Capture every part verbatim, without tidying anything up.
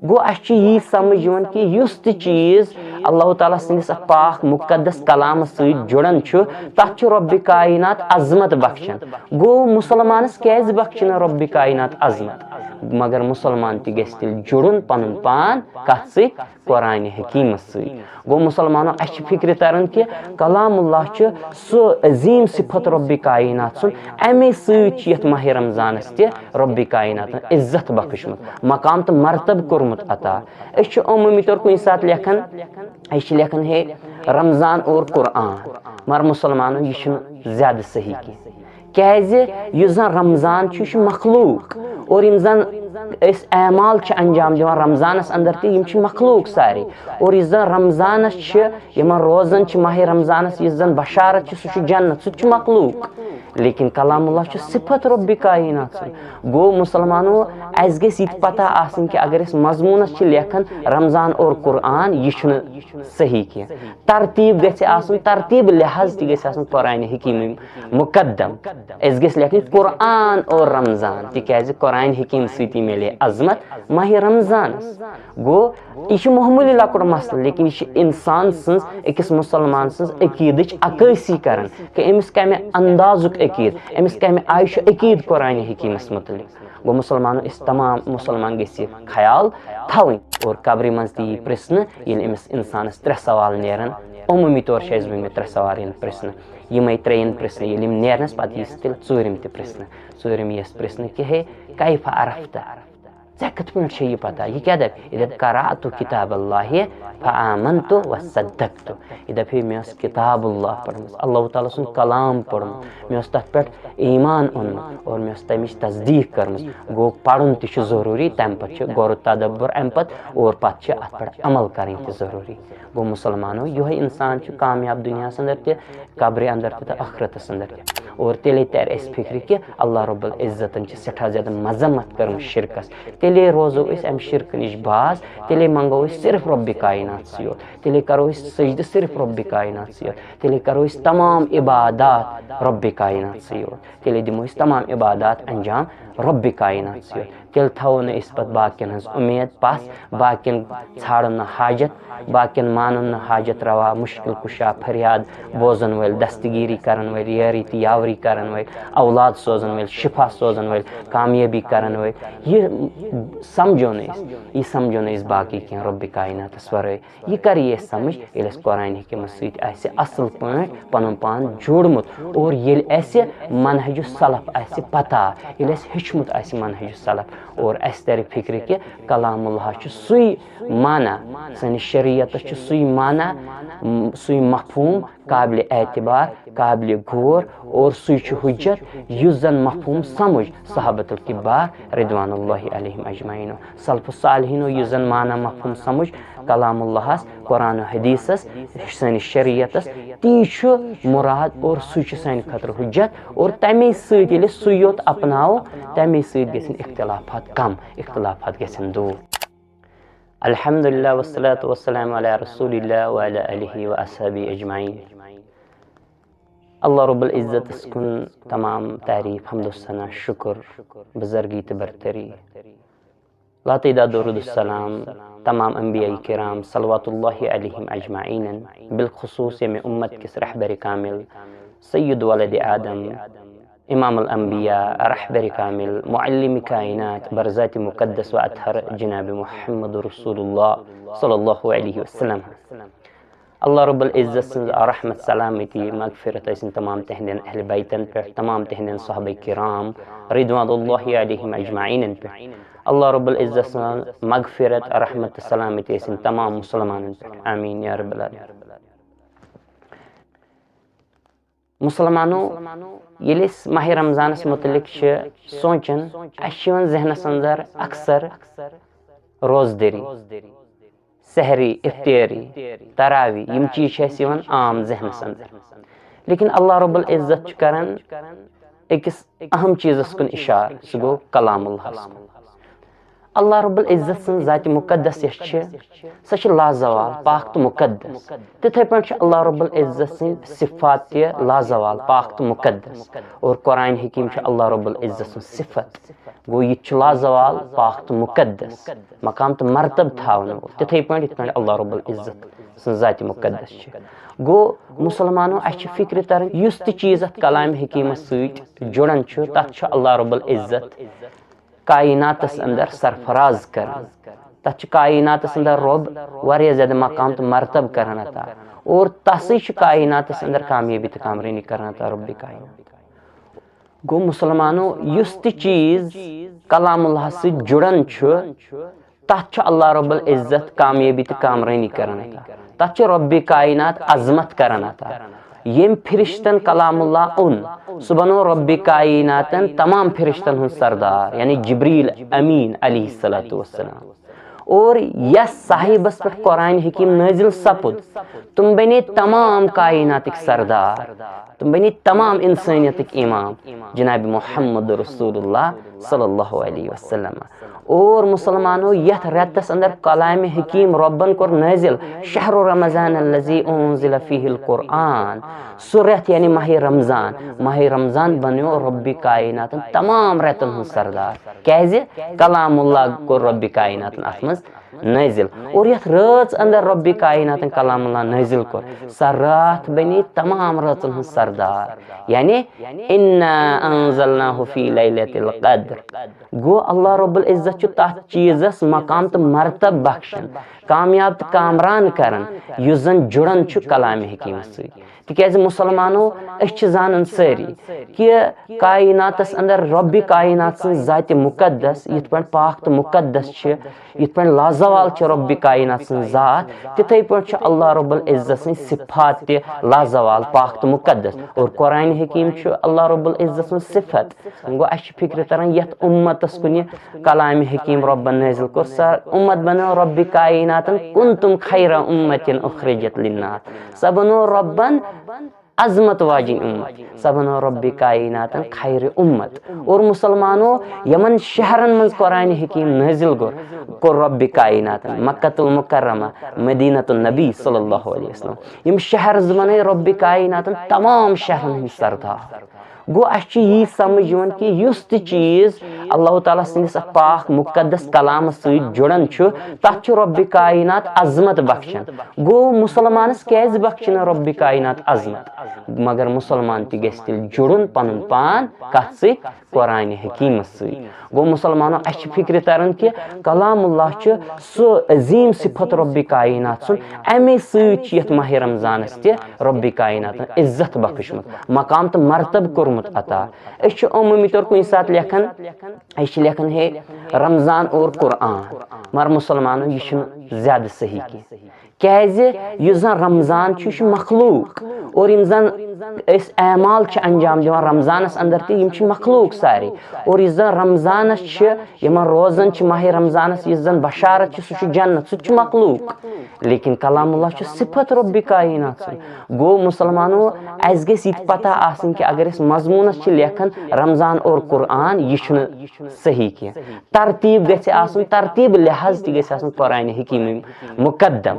گوٚو، اَسہِ چھُ یی سمجھ یِوان کہِ یُس تہِ چیٖز اللہ تعالیٰ سٕنٛدِس اَتھ پاک مُقدس کلامس سۭتۍ جُڑان چھُ، تَتھ چھُ رۄبِ کائنات عظمت بخشان۔ گوٚو، مُسلمانس کیازِ بخشہِ نہٕ رۄبِ کائنات عظمت؟ مگر مُسلمان تہِ گژھِ تیٚلہِ جُڑُن پنُن پان کتھ سۭتۍ؟ قرآنِ حکیمس سۭتۍ۔ گوٚو، مُسلمانو، اَسہِ چھِ فکرِ تران کہِ کلام اللہ چھُ سُہ عظیٖم صفت رۄبِ کائنات سُنٛد، اَمے سۭتۍ چھُ یَتھ ماہِ رمضانس تہِ رۄبِ کائناتن عزت بخشمُت، مقام تہٕ مرتبہٕ کوٚرمُت عطا۔ أسۍ چھِ عموٗمی طور کُنہِ ساتہٕ لیکھان، أسۍ چھِ لیکھان، ہے، رمضان اور قرآن، مگر مُسلمانو، یہِ چھُنہٕ زیادٕ صحیح کینٛہہ۔ کیازِ؟ یُس زن رمضان چھُ، یہِ چھُ مخلوق، اور یِم زن أسۍ اعمال چھِ انجام دِوان رمضانس اندر تہِ، یِم چھِ مخلوق سارے۔ اور یُس زن رمضانس چھِ، یِمن روزان چھِ ماہِ رمضانس، یُس زن بشارت چھِ، سُہ چھُ جنت، سُہ تہِ چھُ مخلوق۔ لیکن کلام اللہ چھُ صفت رۄبِ کائنات سُنٛد۔ گوٚو، مُسلمانو، اَسہِ گژھِ یہِ تہِ پتہ آسٕنۍ کہِ اگر أسۍ مضموٗنس چھِ لیکھان رمضان اور قرآن، یہِ چھُنہٕ صحیح کینٛہہ۔ ترتیٖب گژھِ آسُن، ترتیٖب لحاظ تہِ گژھِ آسُن قرآنِ حکیٖم مقدم۔ أسۍ گژھِ لیکھٕنۍ قرآن اور رمضان، تِکیازِ قرآنِ حکیٖم سۭتی میلے عظمت ماہِ رمضانس۔ گوٚو، یہِ چھُ معموٗلی لۄکُٹ مسلہٕ، لیکن یہِ چھُ انسان سٕنٛز، أکِس مُسلمان سٕنٛز عقیٖدٕچ عکٲسی کران کہِ أمِس کمہِ اندازُک عقیٖد، أمِس کمہِ آیہِ چھُ عقیٖد قرآنِ حکیٖمس مُتعلق۔ گوٚو، مُسلمانو، أسۍ تمام مُسلمان گژھِ یہِ خیال تھاوٕنۍ۔ اور قبرِ منٛز تہِ یی پرژھنہٕ، ییٚلہِ أمِس انسانس ترٛےٚ سوال نیرن۔ عموٗمی طور چھِ اَسہِ وٕنمٕتۍ ترٛےٚ سوال یِن پرژھنہٕ۔ یِمے ترٛےٚ یِن پرژھنہٕ، ییٚلہِ یِم نیرنس پتہٕ یی سُہ تیٚلہِ ژوٗرِم تہِ پرژھنہٕ۔ ژوٗرِم یِیَس پرژھنہٕ کہِ، ہے، کیف عرفت؟ ژےٚ کِتھ پٲٹھۍ چھےٚ یہِ پتہ؟ یہِ کیٛاہ دَپہِ؟ یہِ دَپہِ، قرأت کتاب اللہ فآمنت وصدقت۔ یہِ دَپہِ، ہے، مےٚ ٲس کتاب اللہ پٔرمٕژ، اللہ تعالیٰ سُنٛد کلام پوٚرمُت، مےٚ اوس تَتھ پٮ۪ٹھ ایمان اوٚنمُت اور مےٚ ٲس تَمِچ تصدیٖق کٔرمٕژ۔ گوٚو، پَرُن تہِ چھُ ضروٗری، تَمہِ پَتہٕ چھُ غور و تدبر اَمہِ پَتہٕ، اور پَتہٕ چھِ اَتھ پٮ۪ٹھ عمل کَرٕنۍ تہِ ضروٗری۔ گوٚو، مُسلمانو، یِہوٚے اِنسان چھُ کامیاب دُنیاہَس اَندَر تہِ، قبرِ اَندَر تہِ تہٕ ٲخرَتَس اَندَر تہِ۔ اور تیٚلے تَرِ اَسہِ فِکرِ کہِ اللہ رب العزتَن چھِ سٮ۪ٹھاہ زیادٕ مذمت کٔرمٕژ شِرکَس۔ تیٚلے روزو أسۍ اَمہِ شِرکہٕ نِش باز، تیٚلے منٛگو أسۍ صرف رۄبِ کائناتسٕے یوت، تیٚلے کَرو أسۍ سجدٕ صرف رۄبِ کائناتسٕے یوت، تیٚلے کَرو أسۍ تمام عبادات رۄبِ کائناتسٕے یوت، تیٚلے دِمو أسۍ تمام عبادات انجام رۄبِ کائناتسٕے یوت۔ تیٚلہِ تھاوو نہٕ أسۍ پتہٕ باقین ہٕنٛز اُمید پس، باقین ژھانڈو نہٕ حاجت، باقین مانو نہٕ حاجت روا، مشکل کشا، فریاد بوزن وٲلۍ، دستگیری کرن وٲلۍ، یٲری تہٕ یاوری کرن وٲلۍ، اولاد سوزن وٲلۍ، شفا سوزن وٲلۍ، کامیٲبی کرن وٲلۍ۔ یہِ سمجھو نہٕ أسۍ، یہِ سمجھو نہٕ أسۍ باقی کینٛہہ رۄبِ کائناتس ورٲے۔ یہِ کر یی اَسہِ سمجھ؟ ییٚلہِ اَسہِ قرآن حکیمس سۭتۍ آسہِ اصل پٲٹھۍ پنُن پان جوڑمُت اور ییٚلہِ اَسہِ منہج السلف آسہِ پتہ، ییٚلہِ اَسہِ ہیوٚچھمُت آسہِ منہج السلف اور اَسہِ ترِ فکرِ کہِ کلام اللہ چھُ سُے معنی، سٲنِس شریعتس چھُ سُے معنی، م-، سُے مفہوم قابلِ اعتبار، قابلِ غور اور سُے چھُ حجت یُس زن مفہوم سمجھ صحابۃ الکبار رضوان اللہ علیہم اجمعین۔ سلف الصالحینو یُس زن معنی مفہوم سمجھ کلام اللہس، قرآن و حدیثس، سٲنِس شریعتس، تی چھُ مراد اور سُے چھُ سانہِ خٲطرٕ حجت۔ اور تمے سۭتۍ ییٚلہِ أسۍ سُے یوت اپناوو، تمے سۭتۍ گژھن اختلافات کم، اختلافات گژھن دور۔ الحمدللہ والصلاة والسلام علی رسول اللہ وعلی آلہ و اصحابہ اجمعین۔ اللہ رب العزتس کُن تمام تعریف، حمد و ثنا، شکر، بزرگی تہٕ برتری، لاتعداد درود السلام تمام انبیاء کرام صلوات اللہ علیہم اجمعین، بالخصوص ییٚمہِ امت کِس رہبر کامل سید ولد آدم، امام الانبیاء، رہبر کامل، معلم کائنات، برذات مقدس و اطہر جناب محمد رسول اللہ صلی اللہ علیہ وسلم۔ اللہ رب العزت سٕنٛز رحمت، سلامتی، مغفرت ٲسِن تمام تِہنٛدٮ۪ن اہل بیتن پٮ۪ٹھ، تمام تِہنٛدٮ۪ن صحابہ کرام رضوان اللہ علیہم اجمعینن پٮ۪ٹھ۔ اللہ رب العزت سٕنٛز مغفرت، رحمت تہٕ سلامتی ٲسِن تمام مسلمانن پٮ۪ٹھ۔ آمین یا رب العالمین۔ مسلمانو، ییٚلہِ أسۍ ماہِ رمضانس متعلق چھِ سونٛچان، اَسہِ چھِ یِوان ذہنس اندر اکثر روزدٔری، سحری، افطٲری، تراوی، یِم چیٖز چھِ اَسہِ یِوان عام ذہنس اندر۔ لیکن اللہ رب العزت چھُ کران أکِس اہم چیٖزس کُن اِشارٕ، سُہ گوٚو کلام اللہس کُن۔ اللہ رب العزت سٕنٛز ذاتِ مُقدس یۄس چھِ، سۄ چھِ لازوال، پاک تہٕ مُقدس۔ تِتھے پٲٹھۍ چھِ اللہ رب العزت سٕنٛدۍ صفات تہِ لازوال، پاک تہٕ مُقدس۔ اور قرآن حکیم چھُ اللہ رب العزت سٕنٛز صفت۔ گوٚو، یہِ تہِ چھُ لازوال، پاک تہٕ مُقدس، مقام تہٕ مرتب تھاونہٕ وول، تِتھے پٲٹھۍ یِتھ پٲٹھۍ اللہ رب العزت سٕنٛز ذاتِ مُقدس چھِ۔ گوٚو، مُسلمانو، اَسہِ چھِ فِکرِ تران، یُس تہِ چیٖز اَتھ کلامِ حکیٖمس سۭتۍ جُڑان چھُ، تَتھ چھُ اللہ رب العزت کائناتس اندر سرفراز کران۔ تتھ چھُ کائناتس اندر رۄب واریاہ زیادٕ مقام تہٕ مرتب کران عطا۔ اور تسٕے چھُ کائناتس اندر کامیٲبی تہٕ کامرٲنی کران عطا، رۄبِ کائنات۔ گوٚو مُسلمانو، یُس تہِ چیٖز کلام اللہ سۭتۍ جُڑان چھُ، تتھ چھُ اللہ رب العزت کامیٲبی تہٕ کامرٲنی کران عطا۔ تتھ چھُ رۄبِ کائنات عظمت کران عطا۔ ییٚمۍ فرشتن کلام اللہ اوٚن، سُہ بنوو رۄبِ کائناتن تمام فرشتن ہُنٛد سردار، یعنی جبریل امین علیہ الصلوۃ والسلام۔ اور یس صاحبس پٮ۪ٹھ قرآن حکیم نٲزِل سپُد، تِم بنے تمام کائناتٕکۍ سردار، تِم بنے تمام انسٲنیتٕکۍ امام، جناب محمد رسول اللہ صلی اللہ علیہ وسلم۔ اور مُسلمانو، یتھ رٮ۪تس اندر کلامِ حکیم رۄبن کوٚر نٲزِل، شہر رمضان الذی انزل فیہ القرآن، سُہ رٮ۪تھ یعنی ماہِ رمضان۔ ماہِ رمضان بنیو رۄبِ کائناتن تمام رٮ۪تن ہُنٛد سردار۔ کیازِ؟ کلام اللہ کوٚر رۄبِ کائناتن اتھ منٛز نٲزِل۔ اور یتھ رٲژ اندر رۄبِ کائناتن کلام اللہ نٲزِل کوٚر، سۄ راتھ بنے تمام رٲژن ہٕنٛز سردار۔ یعنی، انا انزلناہ فی لیلۃ القدر۔ گوٚو، اللہ رب العزت چھُ تتھ چیٖزس مقام تہٕ مرتب بخشان، کامیاب تہٕ کامران کران، یُس زن جُڑان چھُ کلامِ حکیمس سۭتۍ۔ تِکیازِ مُسلمانو، أسۍ چھِ زانان سٲری کہِ کائناتس اندر رۄبِ کائنات سٕنٛز ذاتِ مُقدس، یِتھ پٲٹھۍ پاک تہٕ مُقدس چھِ، یِتھ پٲٹھۍ لازوال چھِ رۄبِ کائنات سٕنٛز ذات، تِتھے پٲٹھۍ چھِ اللہ رب العزت سٕنٛز صفات تہِ لازوال، پاک تہٕ مُقدس۔ اور قرآن حکیم چھُ اللہ رب العزت سٕنٛز صفت۔ گوٚو، اَسہِ چھِ فِکرِ تران، یَتھ اُمتَس کُنہِ کلامِ حکیم رۄبَن نٲزِل کوٚر، سۄ اُمت بنٲو رۄبِ کائناتَن، "کنتم خیر امة اخرجت للناس"۔ سۄ بنٲو رۄبَن عظمت واجِنۍ اُمت، سۄ بنٲو رۄبِ کائناتَن خیر اُمت۔ اور مُسلمانو، یِمَن شہرَن منٛز قرآنِ حکیم نٲزِل کوٚر، کوٚر رۄبِ کائناتَن، مکۃ المکرمہ، مدینۃ النبی صلی اللہ علیہ وسلم، یِم شہر زٕ بنٲے رۄبِ کائناتَن تمام شہرَن ہٕنٛدۍ سردار۔ گوٚو، اَسہِ چھُ یی سمجھ یِوان کہِ یُس تہِ چیٖز اللہ تعالیٰ سٕنٛدِس اَتھ پاک مُقدس کلامَس سۭتۍ جُڑان چھُ، تَتھ چھُ رۄبِ کائنات عظمت بخشان۔ گوٚو، مُسلمانَس کیٛازِ بخشہِ نہٕ رۄبِ کائنات عظمت؟ مگر مُسلمان تہِ گژھِ تیٚلہِ جُڑُن پَنُن پان کَتھ سۭتۍ؟ قرآنِ حکیٖمَس سۭتۍ۔ گوٚو، مُسلمانو، اَسہِ چھِ فِکرِ تَران کہِ کلام اللہ چھُ سُہ عظیٖم صفت رۄبِ کائنات سُنٛد، اَمے سۭتۍ چھُ یَتھ ماہِ رمضانَس تہِ رۄبِ کائناتَن عزت بخشمُت، مقام تہٕ مرتب کوٚرمُت عطا۔ أسۍ چھِ عموٗمی طور کُنہِ ساتہٕ لیکھان، أسۍ چھِ لیکھان، "ہے، رمضان اور قرآن"، مگر مُسلمانو، یہِ چھُنہٕ زیادٕ صحیح کینٛہہ۔ کیازِ؟ یُس زن رمضان چھُ، یہِ چھُ مخلوق، اور یِم زن أسۍ اعمال چھِ انجام دِوان رمضانس اندر تہِ، یِم چھِ مخلوق سارے۔ اور یُس زن رمضانس چھِ، یِمن روزان چھِ ماہِ رمضانس، یُس زن بشارت چھِ، سُہ چھُ جنت، سُہ تہِ چھُ مخلوق۔ لیکن کلام اللہ چھُ صفت رۄبِ کائنات سُنٛد۔ گوٚو، مُسلمانو، اسہِ گژھِ یہِ تہِ پتہ آسٕنۍ کہِ اگر أسۍ مضموٗنس چھِ لیکھان رمضان اور قرآن، یہِ چھُنہٕ صحیح کینٛہہ۔ ترتیٖب گژھِ آسُن، ترتیٖب لحاظ تہِ گژھِ آسُن قرآنِ حکیٖم مُقدم۔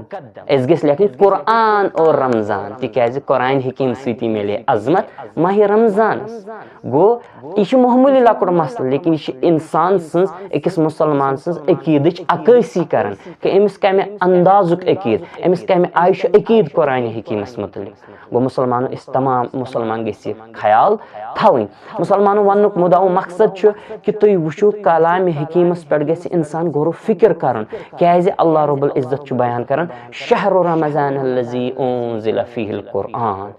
أسۍ گژھِ لیکھٕنۍ قرآن اور رمضان، تِکیازِ قرآنِ حکیٖم سۭتی میلے عظمت ماہِ رمضانس۔ گوٚو، یہِ چھُ معموٗلی لۄکُٹ مسلہٕ، لیکن یہِ چھُ انسان سٕنٛز، أکِس مُسلمان سٕنٛز عقیٖدٕچ عکٲسی کران کہِ أمِس کمہِ اندازُک عقیٖد، أمِس کمہِ آیہِ چھُ عقیٖد قرآنِ حکیٖمس مُتعلق۔ گوٚو، مُسلمانو، أسۍ تمام مُسلمان گژھِ یہِ خیال تھاوٕنۍ۔ مُسلمانو وننُک مُدعا و مقصد چھُ کہِ تُہۍ وٕچھِو، کلامِ حکیٖمس پٮ۪ٹھ گژھِ انسان غور و فکر کرُن، کیازِ اللہ رب العزت چھُ بیان کران، "شہر رمضان الذی انزل فیہ القرآن"۔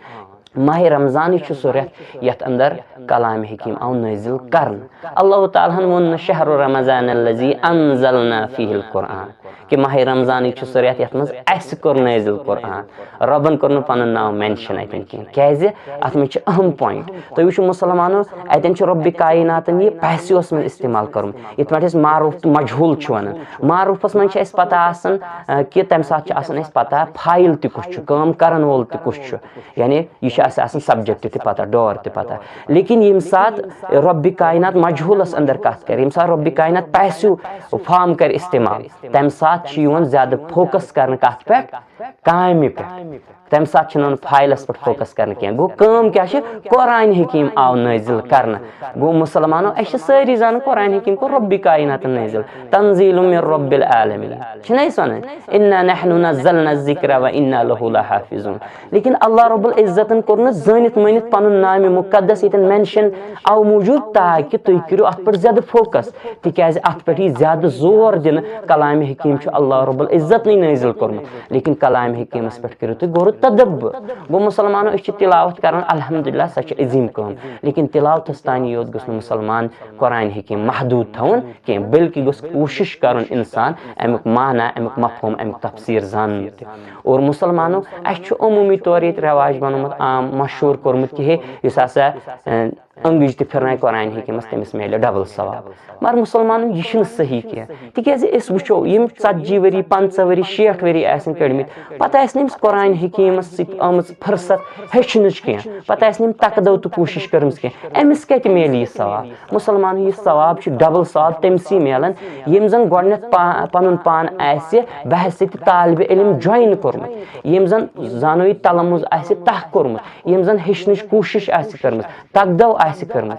ماہِ رمضانٕے چھُ سُہ رٮ۪تھ یتھ اندر کلامِ حکیٖم آو نٲزِل کرنہٕ۔ اللہ تعالیٰ ہن ووٚن نہٕ، "شہر رمضان الذی انزلنا فیہ القرآن"۔ کہِ ماہِ رمضانٕے چھُ سُہ رٮ۪تھ یَتھ منٛز اَسہِ کوٚر نٲزِل قرآن۔ رۄبَن کوٚر نہٕ پَنُن ناو mention اَتٮ۪ن کینٛہہ۔ کیٛازِ؟ اَتھ منٛز چھِ اَہَم point۔ تُہۍ وٕچھِو مُسلمانو، اَتٮ۪ن چھُ رۄبِ کائناتَن یہِ passive منٛز استعمال کوٚرمُت۔ یِتھ پٲٹھۍ أسۍ معروف تہٕ مجہوٗل چھُ وَنان۔ معروفَس منٛز چھِ اَسہِ پَتہ آسان، آ، کہِ تَمہِ ساتہٕ چھُ آسان اَسہِ پَتہ فاعل تہِ کُس چھُ، کٲم کَرَن وول تہِ کُس چھُ۔ یعنی یہِ چھُ چھِ اَسہِ آسان سبجیکٹ تہِ پتہ، ڈور تہِ پتہ۔ لیکن ییٚمہِ ساتہٕ رۄبِ کاینات مجہوٗلس اندر کتھ کرِ، ییٚمہِ ساتہٕ رۄبِ کاینات پیسو فارم کرِ استعمال، تمہِ ساتہٕ چھُ یِوان زیادٕ فوکس کرنہٕ کتھ پٮ۪ٹھ؟ کامہِ پٮ۪ٹھ۔ تمہِ ساتہٕ چھُنہٕ یِوان فایلس پٮ۪ٹھ فوکس کرنہٕ کینٛہہ۔ گوٚو، کٲم کیٛاہ چھِ؟ قرآن حکیم آو نٲزِل کرنہٕ۔ گوٚو، مسلمانو، أسۍ چھِ سٲری زانان قرآن حکیم کوٚر رۄبِ کایناتن نٲزِل، تنزیل من رب العالمین، چھِنہ أسۍ ونان؟ انا نحن نزلنا الذکر و انا لہ لحافظون۔ لیکن اللہ رب العزتن کوٚر نہٕ زٲنِتھ مٲنِتھ پنُن نامِ مقدس ییٚتٮ۪ن مینشن، او موٗجوٗب تاکہِ تُہۍ کٔرِو اتھ پٮ۪ٹھ زیادٕ فوکس، تِکیازِ اتھ پٮ۪ٹھ یی زیادٕ زور دِنہٕ۔ کلامِ حکیم چھُ اللہ رب العزتنٕے نٲزِل کوٚرمُت، لیکن کلامِ حکیمس پٮ۪ٹھ کٔرِو تُہۍ غور و تدبر۔ گوٚو، مسلمانو، أسۍ چھِ تلاوت کران، الحمدللہ، سۄ چھِ عظیم کٲم، لیکن تلاوتس تانی یوت گوٚژھ نہٕ مسلمان قرآن حکیم محدوٗد تھاوُن کینٛہہ، بلکہِ گوٚژھ کوٗشِش کرُن انسان امیُک معنی، امیُک مفہوم، امیُک تفسیر زانُن تہِ۔ اور مسلمانو، اسہِ چھُ عموٗمی طور ییٚتہِ رٮ۪واج بنومُت، عام مشہوٗر کوٚرمُت کہِ ہے، یُس ہسا، اے، أنگٕج تہِ پھِرنایہِ قرآن حکیمس، تٔمِس میلہِ ڈبل ثواب۔ مگر مسلمانو، یہِ چھُنہٕ صحیح کینٛہہ، تِکیازِ أسۍ وٕچھو، یِم ژتجی ؤری، پنٛژاہ ؤری، شیٹھ ؤری آسن کٔڑمٕتۍ، پتہٕ آسہِ نہٕ أمِس قرآن حکیمس سۭتۍ آمٕژ فرصت ہیٚچھنٕچ کینٛہہ، پتہٕ آسہِ نہٕ أمۍ تقدو تہٕ کوٗشِش کٔرمٕژ کینٛہہ، أمِس کتہِ میلہِ یہِ ثواب؟ مسلمانو، یہِ ثواب چھُ ڈبل ثواب تٔمسٕے میلان، ییٚمۍ زن گۄڈٕنٮ۪تھ پا-، پنُن پان آسہِ بحیثیت طالبِ علم جوین کوٚرمُت، ییٚمۍ زن زانوی تلمُز آسہِ تہ کوٚرمُت، ییٚمۍ زن ہیٚچھنٕچ کوٗشِش آسہِ کٔرمٕژ، تقدو آسہِ کٔرمٕژ۔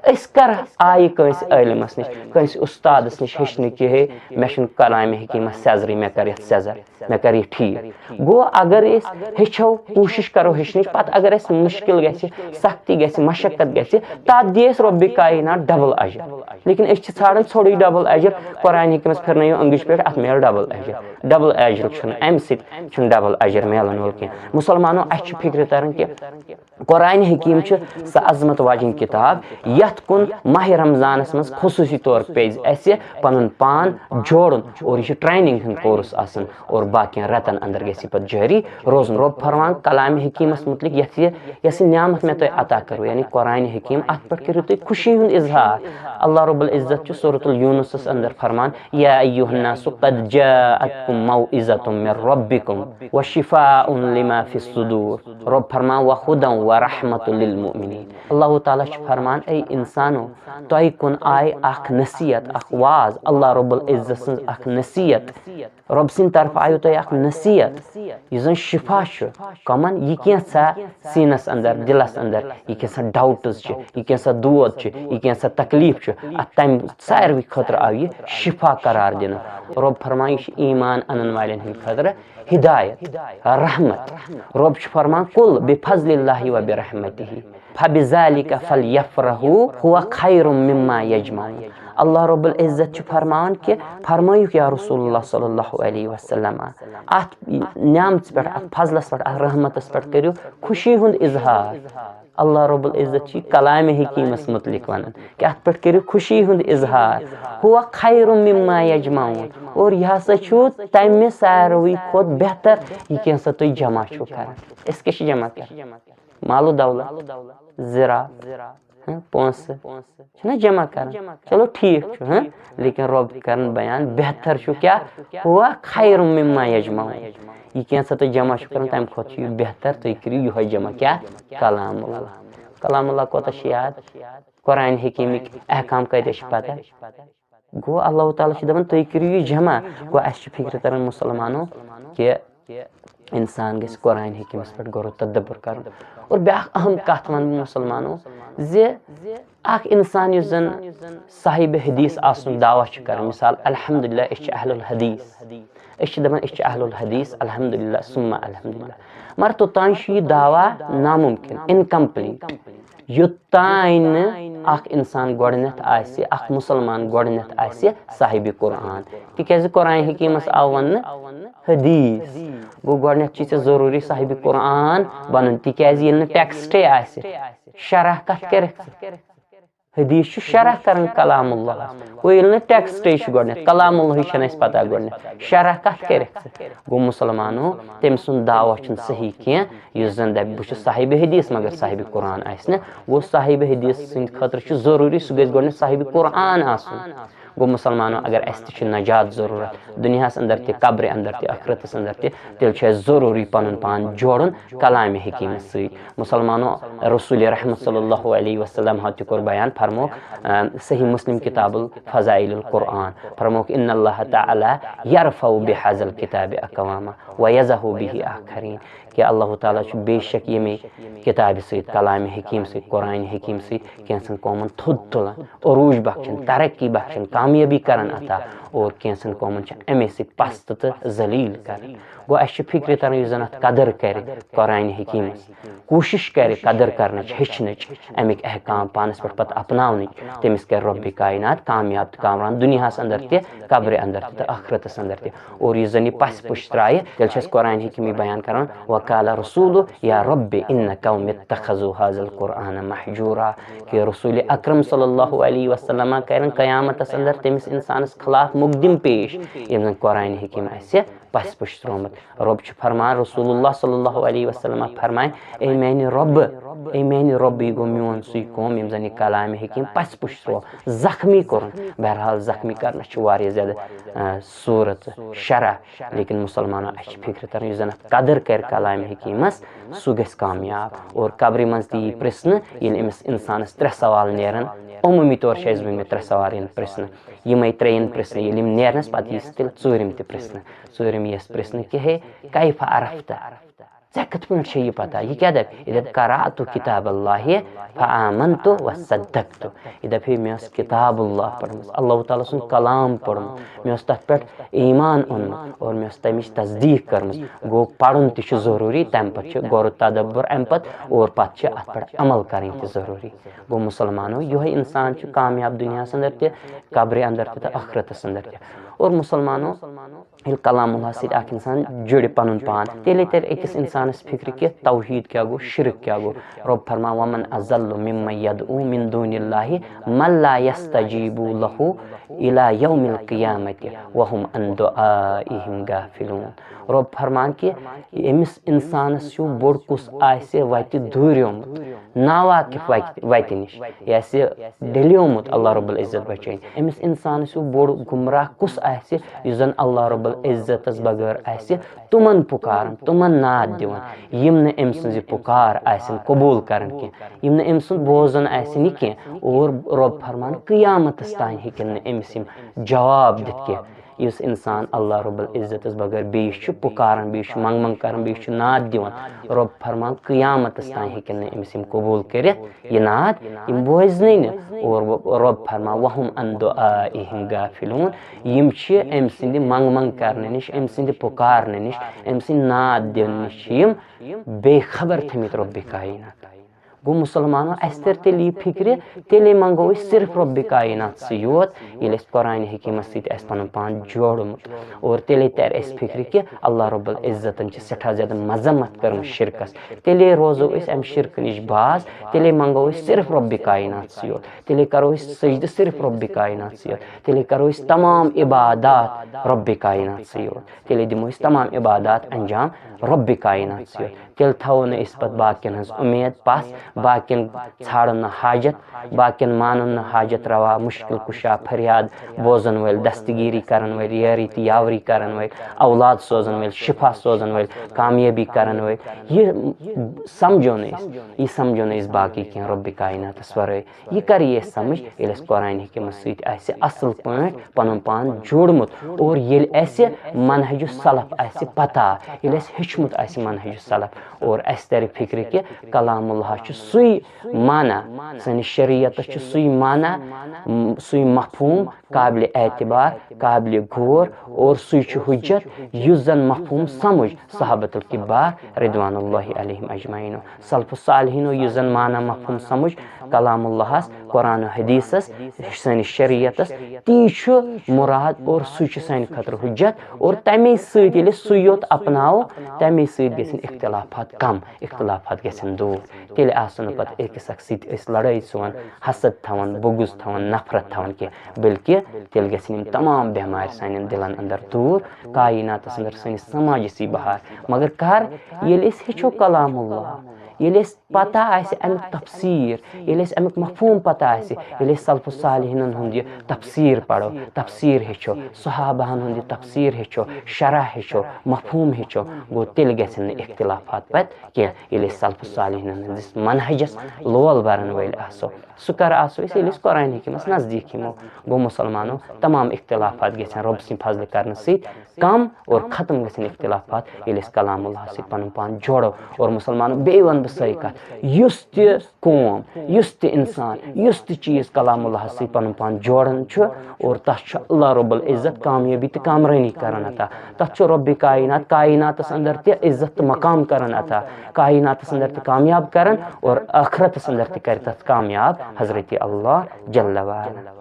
أسۍ کر آیہِ کٲنٛسہِ عٲلمس نِش، کٲنٛسہِ اُستادس نِش ہیٚچھنہِ کہِ ہے، مےٚ چھُنہٕ کلامِ حکیمس سیزرٕے، مےٚ کر یتھ سیزر، مےٚ کر یہِ ٹھیٖک۔ گوٚو، اگر أسۍ ہیٚچھو، کوٗشِش کرو ہیٚچھنٕچ، پتہٕ اگر اَسہِ مُشکِل گژھِ، سختی گژھِ، مشقت گژھِ، تتھ دِیہِ اَسہِ رۄبِ کاینات ڈبل اجر۔ لیکن أسۍ چھِ ژھانڈان ژھوٚرُے ڈبل اجر، قرآن حکیمس پھِرنٲیِو أنگٕج پٮ۪ٹھ، اتھ میلہِ ڈبل اجر۔ ڈبل اجر چھُنہٕ، امہِ سۭتۍ چھُنہٕ ڈبل اجر میلن وول کینٛہہ۔ مسلمانو، اسہِ چھِ فکرِ تران کہِ قرآن حکیم چھِ سۄ عظمت واجیٚنۍ کتاب، یتھ کُن ماہ رمضانس منٛز خصوصی طور پزِ اسہِ پنُن پان جوڑُن، اور یہِ چھُ ٹریننگ ہُنٛد کورس آسان، اور باقین رٮ۪تن اندر گژھِ یہِ پتہٕ جٲری روزُن۔ رۄب فرمان کلام حکیمس متعلق، یتھ یہِ، یۄس یہِ نعمت مےٚ تۄہہِ عطا کٔروٕ، یعنی قرآن حکیم، اتھ پٮ۪ٹھ کٔرِو تُہۍ خوشی ہُنٛد اظہار۔ اللہ رب العزت چھُ سورۃ یونسس اندر فرمان، یا ایھا الناس قد جاءتکم موعظۃ من ربکم وشفاء لما فی الصدور۔ رۄب فرمان، وہدی ورحمۃ للمؤمنین۔ اللہ تعالیٰ چھُ فرمان، اے انسانو، تۄہہِ کُن آیہِ اکھ نصیحت، اکھ واز، اللہ رب العزت سٕنٛز اکھ نصیحت، رۄب سٕنٛدِ طرفہٕ آیو تۄہہِ اکھ نصیحت، یُس زن شفا چھُ۔ کمن؟ یہِ کینٛژھا سیٖنس اندر، دلس اندر، یہِ کینٛژھا ڈاوٹٕز چھِ، یہِ کینٛژھا دود چھُ، یہِ کینٛژھا تکلیف چھُ، اتھ تمہِ ساروٕے خٲطرٕ آو یہِ شفا قرار دِنہٕ۔ رۄب فرمان، یہِ چھُ ایمان انن والٮ۪ن ہٕنٛدِ خٲطرٕ ہدایت، رحمت۔ رۄب چھُ فرمان، قل بفضل اللہ وبرحمتہ فبذلک فلیفرحوا هو خیر مما یجمعون۔ اللہ رب العزت چھُ فرمان کہِ، فرمٲیُکھ یا رسول اللہ صلی اللہ علیہ وسلم، اتھ نعمژ پٮ۪ٹھ، اتھ فضلس پٮ۪ٹھ، اتھ رحمتس پٮ۪ٹھ کٔرِو خوشی ہُنٛد اظہار۔ اللہ رب العزت چھُ یہِ کلام حکیمس متعلق ونان کہِ اتھ پٮ۪ٹھ کٔرِو خوشی ہُنٛد اظہار۔ هو خیر مما یجمعون۔ اور یہِ ہسا چھُ تمہِ ساروٕے کھۄتہٕ بہتر، یہِ کینٛہہ سا تُہۍ جمع چھِو کران۔ أسۍ کیٛاہ چھِ جمع کران؟ مال و دولت، زِراعت، ہاں، پونٛسہٕ چھِنہ جمع کران۔ چلو ٹھیٖک چھُ، ہاں، لیکن رۄب کران بیان، بہتر چھُ کیٛاہ؟ هو خیر مما یجمعون۔ یہِ کینٛہہ سا تُہۍ جمع چھِو کران، تمہِ کھۄتہٕ چھُ یہِ بہتر تُہۍ کٔرِو یِہوٚے جمع۔ کیٛاہ؟ کلام اللہ۔ کلام اللہ کوتاہ چھُ یاد؟ قرآن حکیمٕکۍ احکام کۭتیاہ چھِ پتہ؟ گوٚو، اللہ تعالیٰ چھُ دَپان، تُہۍ کٔرِو یہِ جمع۔ گوٚو، اَسہِ چھِ فِکرِ تَران مُسلمانو کہِ اِنسان گژھِ قرآن حکیٖمَس پٮ۪ٹھ غور و تدبر کَرُن۔ اور بیٛاکھ اہم کَتھ وَنہٕ بہٕ مُسلمانو زِ اَکھ اِنسان یُس زَن صاحبِ حدیث آسُن دعویٰ چھُ کَران، مِثال، الحمدللہ، أسۍ چھِ اہل الحدیث، أسۍ چھِ دَپان، أسۍ چھِ اہل الحدیث، الحمدللہ، ثم الحمدللہ، مگر توٚتام چھُ یہِ دعویٰ نامُمکِن، incomplete۔ یوٚتام نہٕ اکھ انسان گۄڈٕنیتھ آسہِ، اکھ مسلمان گۄڈٕنیتھ آسہِ صاحبِ قرآن، تِکیازِ قرآن حکیمس آو وننہٕ حدیث۔ گوٚو، گۄڈٕنیتھ چھُ ژےٚ ضروٗری صاحبِ قرآن بنُن، تِکیازِ ییٚلہِ نہٕ ٹیکسٹے آسہِ، شرح کتھ کرکھ ژٕ؟ حدیث چھُ شرح کران کلام اللہ۔ گوٚو، ییٚلہِ نہٕ ٹیکسٹے چھُ گۄڈٕنیتھ، کلام اللہٕے چھنہٕ اَسہِ پتہ گۄڈٕنیتھ، شرح کتھ کرکھ ژٕ؟ گوٚو، مسلمانو، تٔمۍ سُنٛد دعویٰ چھُنہٕ صحیح کینٛہہ۔ یُس زن دپہِ، بہٕ چھُس صاحبِ حدیث، مگر صاحبِ قرآن آسہِ نہٕ۔ گوٚو، صاحبِ حدیث سٕنٛدِ خٲطرٕ چھُ ضروٗری، سُہ گژھِ گۄڈٕنیتھ صاحبِ قرآن آسُن۔ گوٚو مسلمانو، اگر اَسہِ تہِ چھِ نجات ضروٗرت دُنیاہَس اندر تہِ، قبرِ اندر تہِ، ٲخرتَس اندر تہِ، تیٚلہِ چھُ اَسہِ ضروٗری پَنُن پان جوڑُن کلامِ حکیٖمَس سۭتۍ۔ مسلمانو، رسول رحمت صلی اللہ علیہ وسلم ہو تہِ کوٚر بیان، فرمووُکھ، آ، صحیح مسلم کتاب الفضائل القرآن، فرمووُکھ، ان اللہ تعالی یرفع بحاظ الکتاب اقواما ویضع بہ آخرین۔ کہ اللہ تعالیٰ چھُ بے شک ییٚمے کتابہِ سۭتۍ، کلامِ حکیم سۭتۍ، قرآن حکیم سۭتۍ کینٛژن قومن تھوٚد تُلان، عروج بخشان، ترقی بخشان، کامیٲبی کران عطا، اور کینٛژن قومن چھِ امے سۭتۍ پست تہٕ ذلیل کران۔ گوٚو، اسہِ چھِ فکرِ تران، یُس زن اتھ قدر کرِ قرآن حکیمس، کوٗشش کرِ قدر کرنٕچ، ہیٚچھنٕچ، امِکۍ احکام پانس پٮ۪ٹھ پتہٕ اپناونٕچ، تٔمِس کرِ رۄبِ کائنات کامیاب تہٕ کامران دُنیاہس اندر تہِ، قبرِ اندر تہِ تہٕ ٲخرتس اندر تہِ۔ اور یُس زن یہِ پس پُش ترایہِ، تیٚلہِ چھُ اَسہِ قرآن حکیٖم یہِ بیان کران، وقال رسول یا رب ان قوم اتخذوا هذا القرآن مهجورا، کہ رسول اکرم صلی اللہ علیہ وسلم کرن قیامتس اندر تٔمِس انسانس خلاف مقدم پیش، ییٚمۍ زن قرآن حکیٖم آسہِ پس پُش تروومُت۔ رۄب چھُ فرمان، رسول اللہ صلی اللہ علیہ وسلم فرمایہِ، اے میانہِ رۄبہٕ، اے میانہِ رۄبہٕ، یہِ گوٚو میون سُے قوم، ییٚمۍ زن یہِ کلامِ حکیٖم پس پُش تروو، زخمی کوٚرُن۔ بہرحال، زخمی کرنس چھِ واریاہ زیادٕ، آ، صورت شرح، لیکن مسلمانو، اسہِ چھِ فکرِ تران، یُس زن اتھ قدر کرِ کلامِ حکیمس، سُہ گژھِ کامیاب۔ اور قبرِ منٛز تہِ یی پرژھنہٕ، ییٚلہِ أمِس انسانس ترٛےٚ سوال نیرن، عموٗمی طور چھِ اسہِ وٕنمٕتۍ ترٛےٚ سوال یِن پرژھنہٕ۔ یِمے ترٛےٚ یِن پرژھنہٕ، ییٚلہِ یِم نیرنس، پتہٕ یی تیٚلہِ ژوٗرِم تہِ پرژھنہٕ۔ ژوٗرِم یِیَس پرژھنہٕ کہ ہے، کیف عرفت؟ ژےٚ کِتھ پٲٹھۍ چھےٚ یہِ پتہ؟ یہِ کیٛاہ دپہِ؟ یہِ دپہِ، قرأت کتاب اللہ فآمنت وصدقت۔ یہِ دپہِ ہے، مےٚ ٲس کتاب اللہ پٔرمٕژ، اللہ تعالیٰ سُنٛد کلام پوٚرمُت، مےٚ اوس تتھ پٮ۪ٹھ ایمان اوٚنمُت اور مےٚ ٲس تمِچ تصدیٖق کٔرمٕژ۔ گوٚو، پرُن تہِ چھُ ضروٗری، تمہِ پتہٕ چھُ غور و تدبر امہِ پتہٕ، اور پتہٕ چھِ اتھ پٮ۪ٹھ عمل کرٕنۍ تہِ ضروٗری۔ گوٚو، مسلمانو، یِہوٚے انسان چھُ کامیاب دُنیاہس اندر تہِ، قبرِ اندر تہِ تہٕ ٲخرتس اندر تہِ۔ اور مسلمانو، ییٚلہِ کلام اللہ سۭتۍ اکھ انسان جُڑِ پنُن پان، تیٚلے ترِ أکِس انسانس فکرِ کہِ توحید کیٛاہ گوٚو، شرک کیٛاہ گوٚو۔ رۄب فرمان، ومن اضل ممن یدعو من دون اللہ من لا یستجیب لہ الی یوم القیامۃ وهم عن دعائہم غافلون۔ رۄب فرمان کہِ أمِس انسانس ہیوٗ بوٚڑ کُس آسہِ وتہِ دوٗریومُت، ناواقف وتہِ، وتہِ نِش، یہِ آسہِ ڈلیومُت، اللہ رب العزت بچٲیِن۔ أمِس انسانس ہیوٗ بوٚڑ گمراہ کُس آسہِ، یُس زن اللہ رب العزتس بغٲر آسہِ تِمن پُکاران، تِمن ناد دِوان، یِم نہٕ أمۍ سٕنٛز یہِ پُکار آسن قبوٗل کران کینٛہہ، یِم نہٕ أمۍ سُنٛد بوزان آسن یہِ کینٛہہ۔ اور رۄب فرمان، قیامتس تام ہیٚکن نہٕ أمِس یِم جواب دِتھ کینٛہہ۔ یُس انسان اللہ رب العزتس بغٲر بیٚیِس چھُ پُکاران، بیٚیِس چھُ منٛگ منٛگ کران، بیٚیِس چھُ ناد دِوان، رۄب فرمان، قیامتس تام ہیٚکن نہٕ أمِس یِم قبوٗل کٔرِتھ۔ یہِ ناد یِم بوزنٕے نہٕ۔ اور رۄب فرمان، وهم عن دعائہم غافلون، یِم چھِ أمۍ سٕنٛدِ منٛگ منٛگ کرنہٕ نِش، أمۍ سٕنٛدِ پُکارنہٕ نِش، أمۍ سٕنٛدِ ناد دِنہٕ نِش چھِ یِم بے خبر تھٲمٕتۍ رۄبِ کائنات۔ گوٚو مسلمانو، اَسہِ تر تیٚلہِ یہِ فکرِ، تیٚلے منٛگو أسۍ صرف رۄبِ کائنات سٕے یوت، ییٚلہِ اَسہِ قرآن حکیٖمس سۭتۍ آسہِ پنُن پان جوڑمُت۔ اور تیٚلے ترِ اَسہِ فکرِ کہِ اللہ رب العزتن چھِ سٮ۪ٹھاہ زیادٕ مذمت کٔرمٕژ شرکس۔ تیٚلے روزو أسۍ امہِ شرکہٕ نِش باز، تیٚلے منٛگو أسۍ صرف رۄبِ کائنات سٕے یوت، تیٚلے کرو أسۍ سجدٕ صرف رۄبِ کائنات سٕے یوت، تیٚلے کرو أسۍ تمام عبادات رۄبِ کائنات سٕے یوت، تیٚلے دِمو أسۍ تمام عبادات انجام رۄبِ کائنات سٕے یوت۔ تیٚلہِ تھاوو نہٕ أسۍ پتہٕ باقین ہٕنٛز اُمید پس، باقین ژھانڈو نہٕ حاجت، باقین مانو نہٕ حاجت روا، مشکل کشا، فریاد بوزن وٲلۍ، دستگیری کرن وٲلۍ، یٲری تہٕ یاوری کرن وٲلۍ، اولاد سوزن وٲلۍ، شفا سوزن وٲلۍ، کامیٲبی کرن وٲلۍ۔ یہِ سمجھو نہٕ أسۍ، یہِ سمجھو نہٕ أسۍ باقٕے کینٛہہ رۄبِ کائناتس ورٲے۔ یہِ کر یی اَسہِ سمجھ؟ ییٚلہِ اَسہِ قرآن حکیمس سۭتۍ آسہِ اصل پٲٹھۍ پنُن پان جوڑمُت، اور ییٚلہِ اَسہِ منہج السلف آسہِ پتہ، ییٚلہِ اَسہِ ہیوٚچھمُت آسہِ منہج السلف، اور اَسہِ ترِ فکرِ کہِ کلام اللہ چھُ سُے معنی، سٲنِس شریعتس چھُ سُے معنی، م-، سُے مفہوم قابلِ اعتبار، قابلِ غور، اور سُے چھُ حجت، یُس زن مفہوم سمجھ صحابت الکبار رضوان اللہ علیہم اجمعین، سلف الصالحینو یُس زن معنی مفہوم سمجھ کلام اللہس، قرآن و حدیثس، سٲنِس شریعتس، تی چھُ مراد اور سُے چھُ سانہِ خٲطرٕ حجت۔ اور تمے سۭتۍ ییٚلہِ أسۍ سُے یوت اپناوو، تمے سۭتۍ گژھن اختلافات کم، اختلافات گژھن دوٗر۔ تیٚلہِ آسو سُنہٕ پتہٕ أکِس اکھ سۭتۍ أسۍ لڑٲے سون، حسد تھاوان، بغض تھاوان، نفرت تھاوان کینٛہہ، بلکہِ تیٚلہِ گژھن یِم تمام بٮ۪مارِ سانٮ۪ن دِلن اندر دوٗر، کائناتس اندر، سٲنِس سماجس یی بہار۔ مگر کر؟ ییٚلہِ أسۍ ہیٚچھو کلام اللہ، ییٚلہِ اَسہِ پتہ آسہِ امیُک تفسیر، ییٚلہِ اَسہِ امیُک مفہوم پتہ آسہِ، ییٚلہِ أسۍ سلف صالحینن ہُنٛد یہِ تفسیر پرو، تفسیر ہیٚچھو، صحابہن ہُنٛد یہِ تفسیر ہیٚچھو، شرح ہیٚچھو، مفہوم ہیٚچھو، گوٚو تیٚلہِ گژھن نہٕ اختلافات پتہٕ کینٛہہ۔ ییٚلہِ أسۍ سلف صالحینن ہٕنٛدِس منہجس لول برن وٲلۍ آسو، سُہ کر آسو أسۍ؟ ییٚلہِ أسۍ قرآن حکیمس نزدیٖک یِمو۔ گوٚو مسلمانو، تمام اختلافات گژھن رۄب سٕنٛدِ فضلہٕ کرنہٕ سۭتۍ کم اور ختم گژھن اختلافات، ییٚلہِ أسۍ کلام اللہ سۭتۍ پنُن پان جوڑو۔ اور مسلمانو، بیٚیہِ ونہٕ بہٕ سۄے کتھ، یُس تہِ قوم، یُس تہِ انسان، یُس تہِ چیٖز کلام اللہ سۭتۍ پنُن پان جوڑان چھُ، اور تس چھُ اللہ رب العزت کامیٲبی تہٕ کامرٲنی کران عطا۔ تس چھُ رب کائنات کائناتس اندر تہِ عزت تہٕ مقام کران عطا، کائناتس اندر تہِ کامیاب کران اور آخرتس اندر تہِ کرِ تس کامیاب حضرت اللہ جل وعلا۔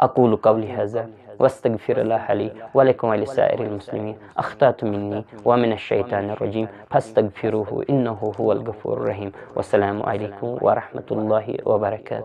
أقول قولي هذا وأستغفر الله لي ولكم ولسائر المسلمين. أخطأت مني ومن الشيطان الرجيم، فاستغفروه إنه هو الغفور الرحيم. والسلام عليكم ورحمة الله وبركاته.